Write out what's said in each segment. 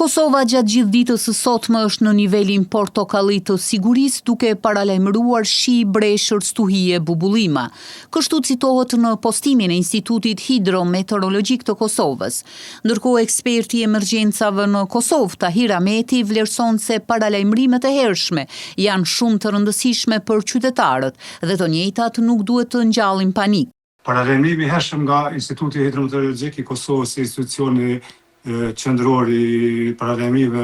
Kosova gjatë gjithë ditës së sotme është në nivelin portokalli të sigurisë duke paralajmëruar shi, breshër, stuhi e bubullima. Kështu citohet në postimin e Institutit Hidrometeorologjik të Kosovës. Ndërkohë eksperti i emergjencave në Kosovë, Tahir Ahmeti vlerëson se paralajmërimet e hershme janë shumë të rëndësishme për qytetarët dhe të njëjtat nuk duhet të ngjallin panik. Paralajmërimi i hershëm nga Instituti Hidrometeorologjik i Kosovës si institucioni qendror i paralajmërimeve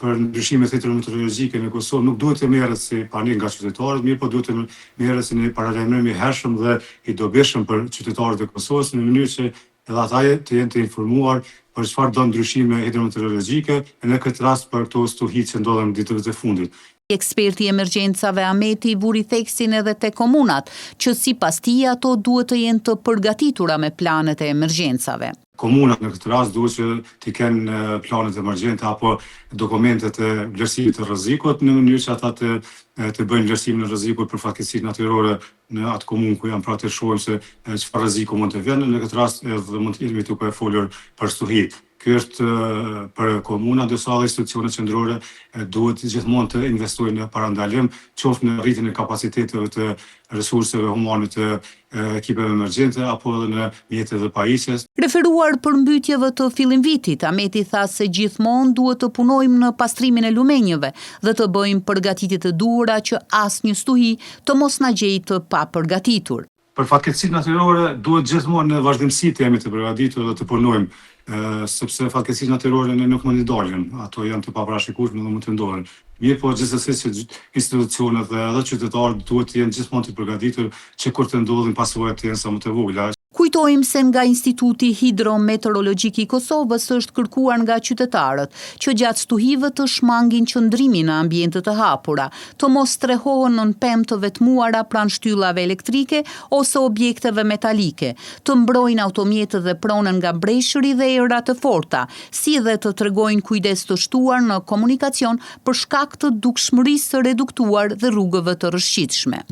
për ndryshimet hidrometeorologjike në Kosovë nuk duhet të merret si panik nga qytetarët, mirëpo duhet të merret si një paralajmërim i hershëm dhe i dobishëm për qytetarët e Kosovës në mënyrë që edhe ata të jenë të informuar për çfarëdo ndryshime hidrometeorologjike e në këtë rast për këto stuhi që ndodhën ditëve të fundit. Eksperti i emergjencave Ahmeti vuri theksin edhe te komunat, që sipas tij ato duhet të jenë të përgatitura me planet e emergjencave. Komunat në këtë rast duhet që t'i kenë planet emergjente apo dokumentet e vlerësimit të rrezikut në mënyrë që ata të të bëjnë vlerësimin e rrezikut për fatkeqësitë natyrore në atë komunë ku janë pra të shohin se çfarë rreziku mund të vjen, në këtë rast edhe mund të jemi duke folur për stuhitë. Ky është për komunat, ndërsa edhe institucionet qendrore duhet gjithmonë të investojnë në parandalim, qoftë në rritjen e kapaciteteve të resurseve humane të ekipeve emergjente apo edhe në mjete dhe pajisje. Referuar përmbytjeve të fillimvitit, Ahmeti tha se gjithmonë duhet të punojmë në pastrimin e lumenjëve dhe të bëjmë përgatitjet e duhura që asnjë stuhi të mos na gjejë të papërgatitur. Për fatkeqësitë natyrore duhet gjithmonë në vazhdimësi të jemi të përgatitur dhe të punojmë, sepse fatkeqësitë natyrore ne nuk mund t'i ndalim, ato janë të paparashikueshme dhe mund të ndodhin. Mirëpo gjithsesi që institucionet dhe edhe qytetarët duhet të jenë gjithmonë të përgatitur që kur të ndodhin pasojat të jenë sa më të vogla. Kujtojmë se nga Instituti Hidrometeorologjik i Kosovës është kërkuar nga qytetarët që gjatë stuhive të shmangin qëndrimin në ambiente të hapura, të mos strehohen nën pemë të vetmuara pranë shtyllave elektrike ose objekteve metalike, të mbrojnë automjetet dhe pronën nga breshëri dhe erërat e forta, si dhe të tregojnë kujdes të shtuar në komunikacion për shkak të dukshmërisë së reduktuar dhe rrugëve të rrëshqitshme.